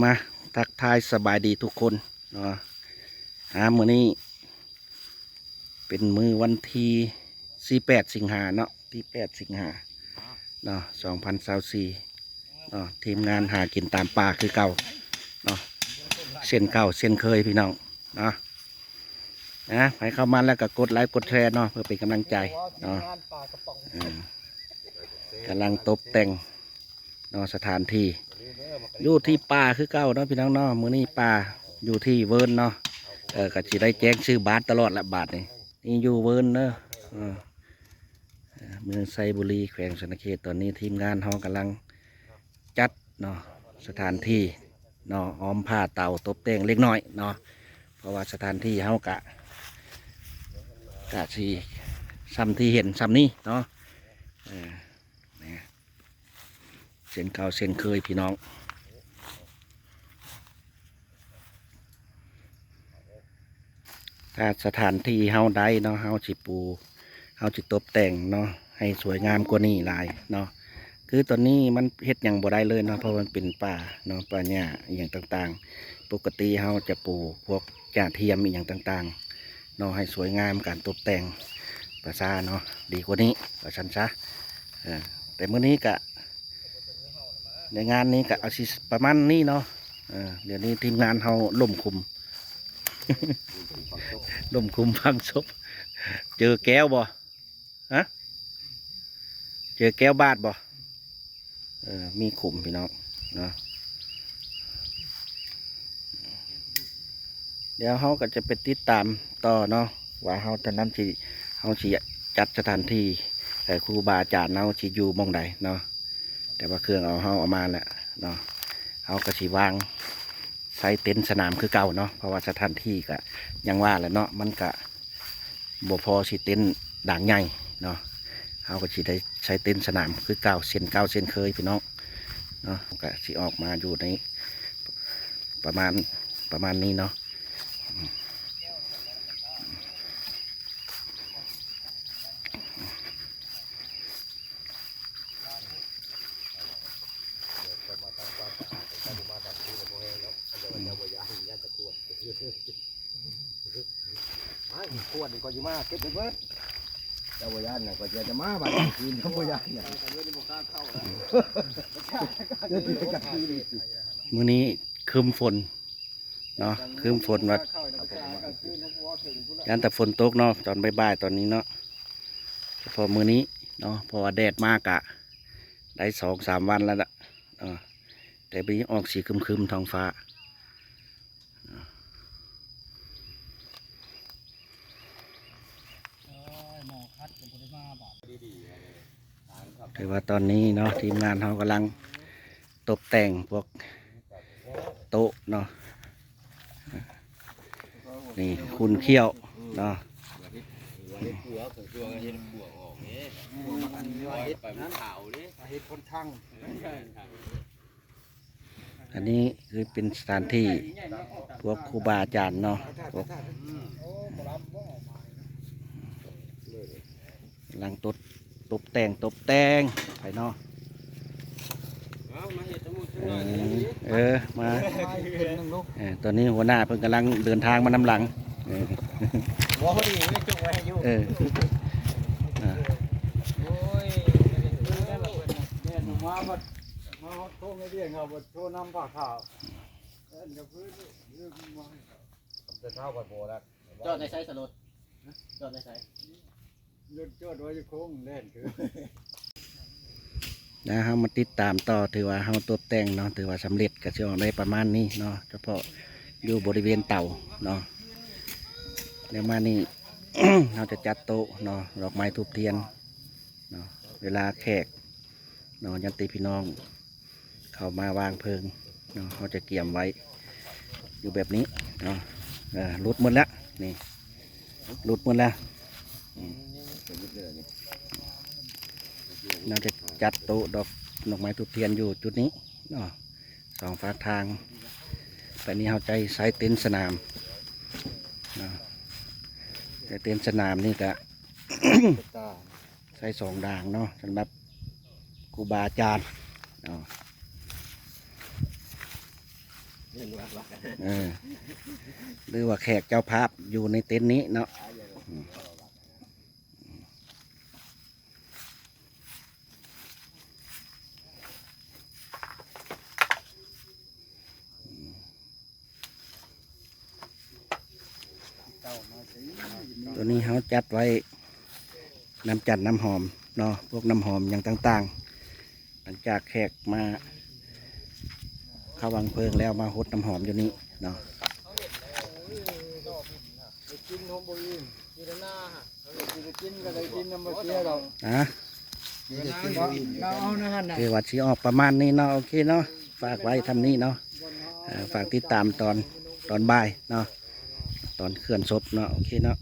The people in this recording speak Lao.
ມາທັກທາຍສະບາຍດີທຸກຄົນເນາະ. ອ່າ ມື້ນີ້ເປັນມື້ວັນທີ ທີແປດ ສິງຫາເນາະ ທີແປດ ສິງຫາເນາະ ສອງພັນຊາວສີ່ເນາະ. ທີມງານຫາກິນຕາມປ່າຄືເກົ່າເນາະ ເຊັ່ນເກົ່າເຊັ່ນເຄີຍພີ່ນ້ອງເນາະ. ນະ ໃຜເຂົ້າມາແລ້ວກໍກົດໄລກົດແຊເນາະ ເພື່ອເປັນກຳລັງໃຈເນາະ. ເອີ ກຳລັງຕົບແຕ່ງເນາະ ສະຖານທີ່ ຢູ່ທີ່ປ່າຄືເກົ່າເນາະພີ່ນ້ອງເນາະ. ມື້ນີ້ປ່າຢູ່ທີ່ເວີນເນາະ. ເອີ ກໍຊິໄດ້ແຈ້ງຊື່ບ້ານຕະຫຼອດລະບາດນີ້. ນີ້ຢູ່ເວີນເດີ ເອີ ເມືອງໄຊບູລີ ແຂວງສະຫວັນນະເຂດ. ຕອນນີ້ທີມງານເຮົາກຳລັງຈັດເນາະ ສະຖານທີ່ເນາະ ອ້ອມຜາເຕົາ ຕົບແຕ່ງເລັກນ້ອຍເນາະ. ເພາະວ່າສະຖານທີ່ເຮົາກະ ກະຊິຊ່ຳທີ່ເຫັນຊ່ຳນີ້ເນາະ. ເອີ ນະ ເຊັ່ນເກົ່າເຊັ່ນເຄີຍພີ່ນ້ອງ. ຖ້າສະຖານທີ່ເຮົາໄດ້ເນາະ ເຮົາຊິປູ ເຮົາຊິຕົບແຕ່ງເນາະ ໃຫ້ສວຍງາມກວ່ານີ້ຫຼາຍເນາະ. ຄືຕອນນີ້ມັນເຮັດຫຍັງບໍ່ໄດ້ເລີຍເນາະ ເພາະມັນເປັນປ່າເນາະ ປ່າຫຍ້າອີ່ຫຍັງຕ່າງໆ. ປົກກະຕິເຮົາຈະປູພວກຫຍ້າທຽມອີ່ຫຍັງຕ່າງໆເນາະ ໃຫ້ສວຍງາມ ການຕົບແຕ່ງປ່າຊ້າເນາະ ດີກວ່ານີ້ ວ່າຊັ້ນຊະ. ເອີ ແຕ່ມື້ນີ້ກະ ໃນງານນີ້ກະເອົາຊິປະມານນີ້ເນາະ. ເອີ ດຽວນີ້ທີມງານເຮົາລົ້ມຄຸມ ລົ້ມຄຸມຝັງສົບ. ເຈີແກ້ວບໍ່? ຮະ? ເຈີແກ້ວບາດບໍ່? ເອີ ມີຂຸມພີ່ນ້ອງເນາະ. ດຽວເຮົາກໍຈະໄປຕິດຕາມຕໍ່ເນາະ ວ່າເຮົາຕອນນັ້ນຊິ ເຮົາຊິຈັດສະຖານທີ່ ເອີ ຄູບາອາຈານເຮົາຊິຢູ່ໝ່ອງໃດເນາະ. ແຕ່ວ່າເຄື່ອງເຮົາ ເຮົາເອົາມາແລ້ວເນາະ ເຮົາກໍຊິວາງໃຊ້ເຕັນສະໜາມຄືເກົ່າເນາະ. ເພາະວ່າສະຖານທີ່ກໍຍັງວ່າແຫຼະເນາະ ມັນກະບໍ່ພໍຊິເຕັນດາງໃຫຍ່ເນາະ. ເຮົາກໍຊິໄດ້ໃຊ້ເຕັນສະໜາມຄືເກົ່າ ເຊັ່ນເກົ່າເຊັ່ນເຄີຍພີ່ນ້ອງເນາະ. ກໍຊິອອກມາຢູ່ໃນປະມານ ປະມານນີ້ເນາະ. ຂວດນີ້ກໍຊິມາເກັບໄປເບິດ ເຈົ້າບໍ່ຢ້ານນະ ກໍຊິມາບາດຄືນ ເຈົ້າບໍ່ຢ້ານນະ. ມື້ນີ້ຄຶ້ມຝົນ ເນາະ ຄຶ້ມຝົນວ່າ ຢ້ານແຕ່ຝົນຕົກເນາະ ຕອນບ່າຍໆ ຕອນນີ້ເນາະ. ສະເພາະມື້ນີ້ເນາະ ເພາະວ່າແດດມາກະໄດ້ສອງສາມວັນແລ້ວລະ ເອີ ແຕ່ມື້ນີ້ອອກສີຄຶ້ມໆ ທ້ອງຟ້າ. ຖືວ່າຕອນນີ້ເນາະ ທີມງານເຮົາກຳລັງຕົບແຕ່ງພວກໂຕະເນາະ. ນີ້ຂຸ້ນຂ້ຽວເນາະ. ອັນນີ້ຄືເປັນສະຖານທີ່ພວກຄູບາອາຈານເນາະ ພວກ ກຳລັງຕົບ ຕົບແຕ່ງ ຕົບແຕ່ງໄປເນາະ. ເອີ ເອີ ມາ ເອີ ຕອນນີ້ຫົວໜ້າເພິ່ນກຳລັງເດີນທາງມານຳຫຼັງ. ເອີ ບໍ່ພໍດີເລີຍ ຈຸກໄວ້ໃຫ້ຢູ່. ເອີ ອ່າ ໂອ້ຍ ແມ່ນມາບັດ ມາຮອດໂຄ້ງໄອ້ວຽງເຮົາບັດໂທນຳປາຂາວ ແມ່ນກໍຄືເລື່ອງມາ ແຕ່ເຊົ້າບັດບໍ່ລະ ຈອດໃນໃສສະລົດ ຈອດໃນໃສ? ລົດຈອດໄວ້ຢູ່ໂຄ້ງແລ່ນຄື ແລ້ວເຮົາມາຕິດຕາມຕໍ່ ຖືວ່າເຮົາຕົບແຕ່ງເນາະ ຖືວ່າສຳເລັດ ກໍຊິອອກໄດ້ປະມານນີ້ເນາະ ສະເພາະຢູ່ບໍລິເວນເຕົາເນາະ. ແລ້ວມານີ້ ເຮົາຈະຈັດໂຕະເນາະ ດອກໄມ້ທູບທຽນເນາະ ເວລາແຂກເນາະ ຍາດຕິພີ່ນ້ອງ ເຂົ້າມາວາງເພີງເນາະ ເຮົາຈະກຽມໄວ້ຢູ່ແບບນີ້ເນາະ. ເອີ ຫຼຸດໝົດແລ້ວ ນີ້ ຫຼຸດໝົດແລ້ວ. ອືມ ເຮົາຈະຈັດໂຕະດອກ ດອກໄມ້ທູບທຽນຢູ່ຈຸດນີ້ເນາະ ສອງຟາກທາງ. ແບບນີ້ເຮົາຈະໃຊ້ເຕັນສະໜາມເນາະ ໃຊ້ເຕັນສະໜາມນີ້ກະ ໃຊ້ສອງດາງເນາະ ສຳລັບຄູບາອາຈານເນາະ. ເອີ ຫຼືວ່າແຂກເຈົ້າພາບຢູ່ໃນເຕັນນີ້ເນາະ. ໂຕນີ້ເຮົາຈັດໄວ້ ນ້ຳຈັນນ້ຳຫອມເນາະ ພວກນ້ຳຫອມຫຍັງຕ່າງໆ ຫຼັງຈາກແຂກມາເຂົ້າວັງເພີງແລ້ວ ມາຫົດນ້ຳຫອມຢູ່ນີ້ເນາະ. ໄດ້ກິນ ຫົວບໍ່ອີ່ມ ຢູ່ໃນນາຫັ້ນ ເຮົາຊິໄດ້ກິນກໍໄດ້ກິນນຳບໍ່ເສຍດອກ ຮະ ເອົານະຫັ້ນນະ ຄືວ່າຊິອອກປະມານນີ້ເນາະ. ໂອເຄເນາະ ຝາກໄວ້ຊ່ຳນີ້ເນາະ ເອີ ຝາກຕິດຕາມຕອນ ຕອນບ່າຍເນາະ ຕອນເຄື່ອນສົບເນາະ. ໂອເຄເນາະ.